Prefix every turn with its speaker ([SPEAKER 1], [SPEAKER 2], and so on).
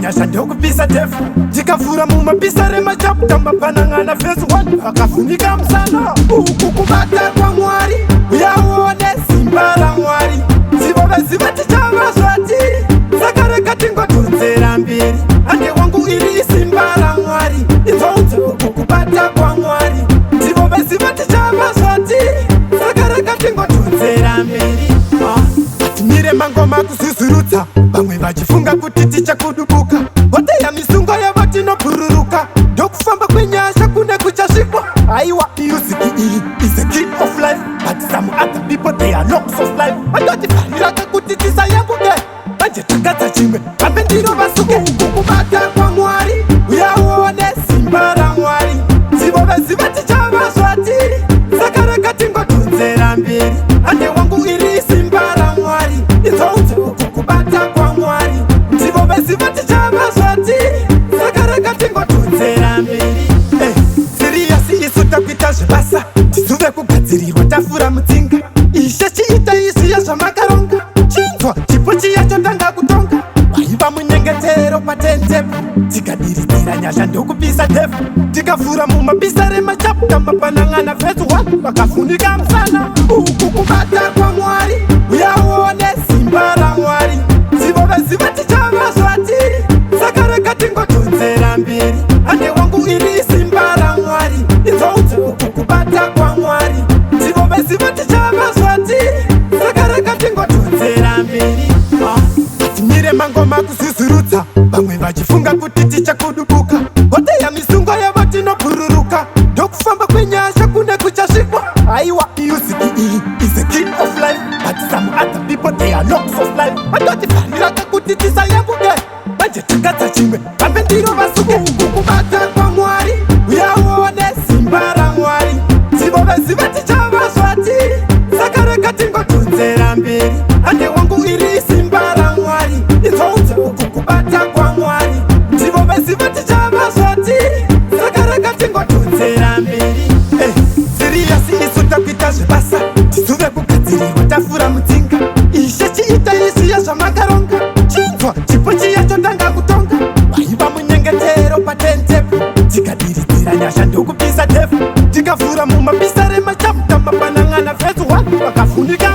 [SPEAKER 1] Nyasha ndokupisa tefu, tikavhura mumapisarema chapter mapanang'ana verse 1, vakafunika musana. Uku kubata kwaMwari, uyaone simba raMwari. Zivo veziva tichava zvatiri, saka rega tingodhonzera mbiri. Ande wangu, iri isimba raMwari. Inzwaudze, uku kubata kwaMwari. Ndivo veziva tichava zvatiri, saka rega tingodhonzera mbiri. Ah, timire mangoma kuzuzurudza vamwe vachifunga kuti tichakudubuka. Hoteya misungo yavo, tinobhururuka. Ndokufamba kwenyasha kune kuchasvikwa. Aiwa, music iyi is a key of life, but some other people, they are locks of life. Vatotifarira kakuti tisayambuke. Manje takadza chimwe vambe ndiro vasuke. Uku kubata kwaMwari, uyaone simba raMwari. Zivo veziva tichava zvatiri, saka rega tingodhonzera mbiri. Ande wangu, iri simba raMwari. Inzwaudze, uku kubata kwaMwari. Ndivo veziva tichava zvatiri, saka rega tingodhonzera mbiri. Serious, isu takuita zvebasa, tisuve kugadzirirwa tafura mutsinga. Ishe, chiita isiya zvamakaronga. Chinzwa chipo chiya chotanga kutonga. Waiva munyengetero patentepo, tikadiridzira nyasha ndokupisa tefu, tikavhura mumapisarema chapter mapanang'ana verse 1, vakafunika musana. Uku kubata kwaMwari, uyaone simba raMwari. Zivo veziva tichava zvatiri, saka rega tingodhonzera mbiri. Ande wangu, iri simba raMwari. Inzwaudze, uku kubata kwaMwari. Ndivo veziva tichava zvatiri, saka rega tingodhonzera mbiri. Ah, timire mangoma kuzuzurudza vamwe vachifunga kuti tichakudubuka. Hoteya misungo yavo, tinobhururuka. Ndokufamba kwenyasha kune kuchasvikwa. Aiwa, music iyi is a key of life, but some other people, they are locks of life. Vatotifarira kakuti tisayambuke. Manje takadza chimwe vambe ndiro vasuke. Uku kubata kwaMwari, uyaone simba raMwari. Zivo veziva tichava zvatiri, saka rega tingodhonzera mbiri. Ande wangu, iri simba raMwari. Inzwaudze, uku kubata kwaMwari. Ndivo veziva tichava zvatiri, saka rega tingodhonzera mbiri. Serious, isu takuita zvebasa, tisuve kugadzirirwa tafura mutsinga. Ishe, chiita isiya zvamakaronga. Chinzwa chipo chiya chotanga kutonga. Waiva munyengetero patentepo, tikadiridzira nyasha ndokupisa tefu, tikavhura mumapisarema chapter mapanang'ana verse 1, vakafunika.